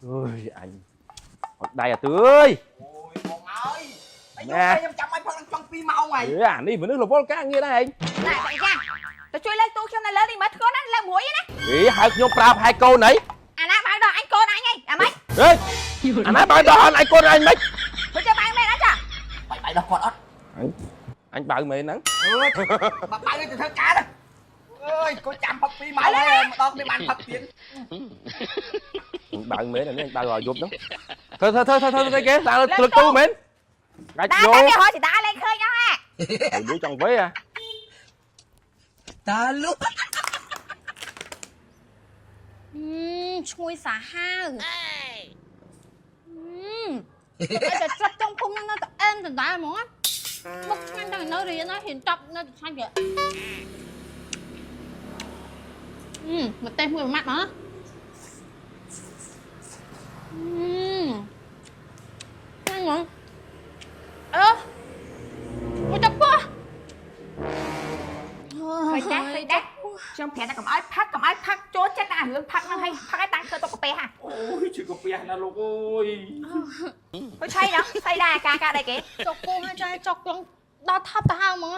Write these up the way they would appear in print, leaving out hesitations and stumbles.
អើយអញអត់ដៃអាទើយ អូយបងអើយអីខ្ញុំចាំឲ្យផឹកនឹងចង់2ម៉ោងហើយ អេអានេះមនុស្សរវល់ការងារដែរឯង ណែបងចាទៅជួយលើកទូខ្ញុំនៅលើនេះមើលធ្ងន់ណាស់លើកមួយណា អីហៅខ្ញុំប្រើប្រហែលកូនអី អាណាបើដល់អញកូនអញហីអាម៉េច ហេអាណាបើដល់អញកូនអញមិន ទៅជួយបើមែនអត់ចា បាយបាយដល់គាត់អត់ អញបើមែនហ្នឹង អើយបើបាយទៅធ្វើការទៅអើយកូនចាំផឹក2ម៉ោងហើយម្ដងនេះបានផឹកទៀត អញបើមែនអានេះអញបើឲ្យយប់ហ្នឹងធ្វើធ្វើធ្វើធ្វើធ្វើគេដើរលើកទូមែនកាច់យក ដើរតែវារត់ចតាលែងឃើញអស់ហ่ะ លួចចង់វេអា តាលុ ឈ្ងុយសាហាវអឺតែត្រាប់ចុងភូមិនៅតែអែមដដែលហ្មងមុខឆ្ងាញ់តាំងនៅរៀនហើយរៀនចប់នៅតែឆ្ងាញ់ទៀតអឺម្ទេសមួយម៉ាត់ហ្មងអឺឆ្ងាញ់ហ្មងអឺមួយទឹកពោះ ឃើញដែរឃើញដែរខ្ញុំប្រាប់ថាកុំឲ្យផឹកកុំឲ្យផឹកចូលចិត្តអារឿងផឹកហ្នឹងឲ្យផឹកឲ្យតាំងធ្វើតុកកាហ្វេហា អូយជឿកាពះណាលោកអើយ ទៅឆៃណាឆៃដែរការការដែរគេ ចុកពោះហើយចាចុកឡើងដល់ថប់ទៅហើយហ្មង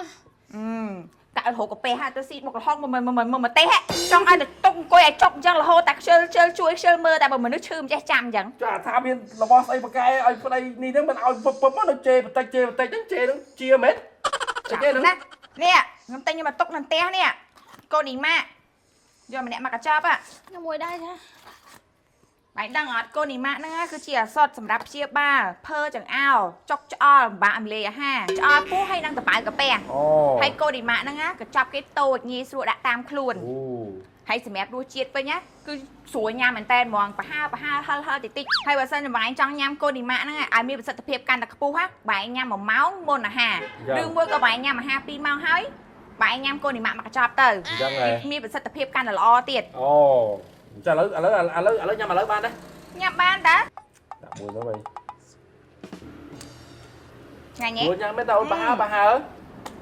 អឺតែឲ្យរកកាហ្វេហាទៅស៊ីមុខលហុងមកមកមកមកទេហ่ะចង់ឲ្យតែតុកអង្គុយឲ្យចុកអញ្ចឹងរហូតតែខ្ជិលខ្ជិលជួយខ្ជិលមើលតែបើមនុស្សឈឺមិនចេះចាំអញ្ចឹង ចាថាមានរបស់ស្អីបកែឲ្យប្តីនេះហ្នឹងមិនឲ្យពឹបពឹបមកនៅជេបន្តិចជេបន្តិចហ្នឹងជេហ្នឹងជាមែនជេហ្នឹង ណានេះខ្ញុំទិញមកទុកនៅផ្ទះនេះកូនអ៊ីម៉ាយកម្នាក់មកកញ្ចប់ ខ្ញុំមួយដែរចា បាយដឹងអត់កូនអ៊ីម៉ាហ្នឹងគឺជាឱសថសម្រាប់ព្យាបាលភើចង្អោរចុកឆ្អល់បាក់អំលាយអាហារឆ្អល់ពោះហើយនឹងតបៅកាពះ អូ ហើយកូនអ៊ីម៉ាហ្នឹងកញ្ចប់គេតូចងាយស្រួលដាក់តាមខ្លួន អូ ហើយសម្រាប់រសជាតិវិញណាគឺស្រួលញ៉ាំមែនតើហ្មងប្រហើប្រហើហិលហិលតិចតិចហើយបើសិនជាបងឯងចង់ញ៉ាំកូនអ៊ីម៉ាហ្នឹងឲ្យមានប្រសិទ្ធភាពកាន់តែខ្ពស់ណាបងឯងញ៉ាំ1ម៉ោងមុនអាហារឬមួយក៏បងឯងញ៉ាំអាហារ2ម៉ោងហើយបងឯងញ៉ាំកូនអ៊ីម៉ាមកកញ្ចប់ទៅ អញ្ចឹងហ៎ មានប្រសិទ្ធភាពកាន់តែល្អទៀត អូចាឥឡូវឥឡូវឥឡូវឥឡូវញ៉ាំឥឡូវបានទេ ញ៉ាំបានតា ដាក់មួយទៅវិញ ឆ្ងាញ់ទេ មួយញ៉ាំមែនតើអូនប្រហើប្រហើ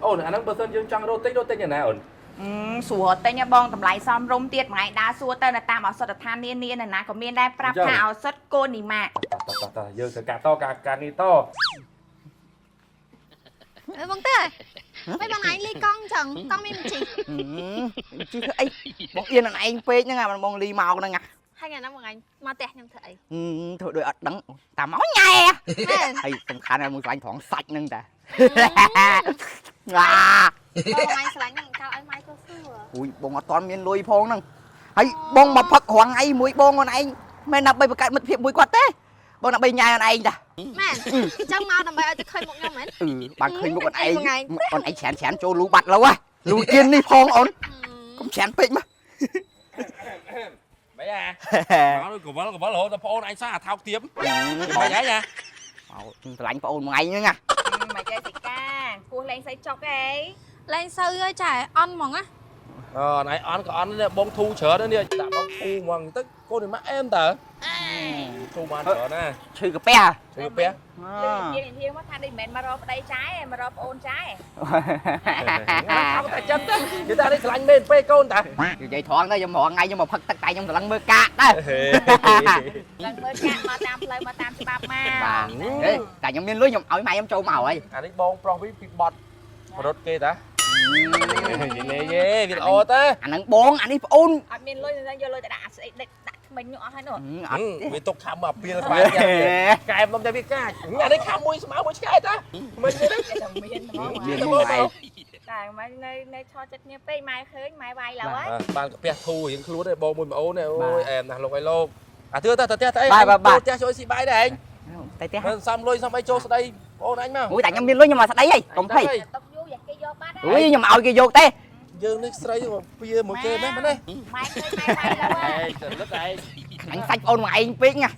អូនអាហ្នឹងបើសិនយើងចង់រត់តិចរត់តិចយ៉ាងណាអូន ស្រួលទិញហ៎បងតម្លៃសមរម្យទៀតមួយថ្ងៃដើរសួរទៅនៅតាមឱសថដ្ឋាននានានៅណាក៏មានដែរប្រាប់ថាឱសថកូននីម៉ា តតតយើងត្រូវការតការការនេះត អើបងតើមិនបងឯងលីកង់ចឹងកង់មានបញ្ជី ជិះធ្វើអីបងអៀននឹងឯងពេកហ្នឹងអាបងលីមកហ្នឹង ហើយថ្ងៃហ្នឹងបងឯងមកផ្ទះខ្ញុំធ្វើអី ធ្វើដូចអត់ដឹងតាមមកញ៉ែ មែន ហើយសំខាន់ឲ្យមួយខ្លាញ់ត្រង់សាច់ហ្នឹងតា បងឯងស្រឡាញ់ហ្នឹងកាលឲ្យម៉ែក៏សួរ អូយបងអត់ទាន់មានលុយផងហ្នឹងហើយបងមកផឹករាល់ថ្ងៃមួយបងខ្លួនឯងមិនដើម្បីបង្កើតមិត្តភាពមួយគាត់ទេបងដើម្បីញ៉ែខ្លួនឯងតា មែនអញ្ចឹងមកដើម្បីឲ្យទៅឃើញមុខខ្ញុំមែន អឺបានឃើញមុខខ្លួនឯង បងឯង ខ្លួនឯងច្រានច្រានចូលលូបាត់ឡូវហ៎លូជៀននេះផងអូនកុំច្រានពេកមក មិនអាមកកវលកវលរហូតដល់ប្អូនអញសាអាថោកទៀបមិនអីណា មកស្រឡាញ់ប្អូនមួយថ្ងៃហ្នឹងណា មិនចេះសិកាគោះលេងសៃចុកអី លែងសូវហើយចាអន់ហ្មងណា អឺណៃអន់ក៏អន់នេះបងធូច្រើននេះដាក់បងធូហ្មងទៅកូននេះមកអែមតើធូបានច្រើនណា ឈឺកាពះ ឈឺពះ លើកជាងធៀងមកថាដូចមិនមែនមករកប្តីចែមករកប្អូនចែ ថោកតែចិត្តទៅនិយាយថានេះស្រឡាញ់មែនពេកកូនតា និយាយត្រង់ទៅខ្ញុំរាល់ថ្ងៃខ្ញុំមកផឹកទឹកតែខ្ញុំស្រឡឹងមើលកាកដែរ ឡើងមើលកាក់មកតាមផ្លូវមកតាមច្បាប់មក បាទហេតែខ្ញុំមានលុយខ្ញុំឲ្យម៉ែខ្ញុំចូលមកហើយ អានេះបងប្រុសវិញពីបត់រត់គេតានិយាយលេងទេវាល្អតា អាហ្នឹងបងអានេះប្អូន អត់មានលុយនឹងយកលុយទៅដាក់ស្អីដេកដាក់ថ្មិញនោះអស់ហើយនោះ អត់ វាទុកខំមកពីលក្បែរកែមនំតែវាកាចអានេះខំមួយស្មើមួយឆ្កែតាមិនទេ តែមានហ្មង មានមួយឯង តែម៉ែនៅនៅឆចិត្តគ្នាពេកម៉ែឃើញម៉ែវាយឡើយហើយ បានកាពះធូរៀងខ្លួនឯងបងមួយប្អូនឯងអូយអែមណាស់លោកអីលោកអាទឿតាទៅផ្ទះទៅអីចូលផ្ទះជួយស៊ីបាយដែរឯង តែផ្ទះ មិនសំលុយសំអីចូលស្ដីប្អូនអញមក មួយតែខ្ញុំមានលុយខ្ញុំមកស្ដីហើយកុំភ័យ ຕົកយូរយ៉ាគេយកបាត់ អុយខ្ញុំឲ្យគេយកទេ យើងនេះស្រីមកពៀមួយគេមែនទេ ម៉ែឃើញម៉ែវាយឡើយ ឯងទៅលឹកឯង អញសាច់ប្អូនមកឯងពេកណា ម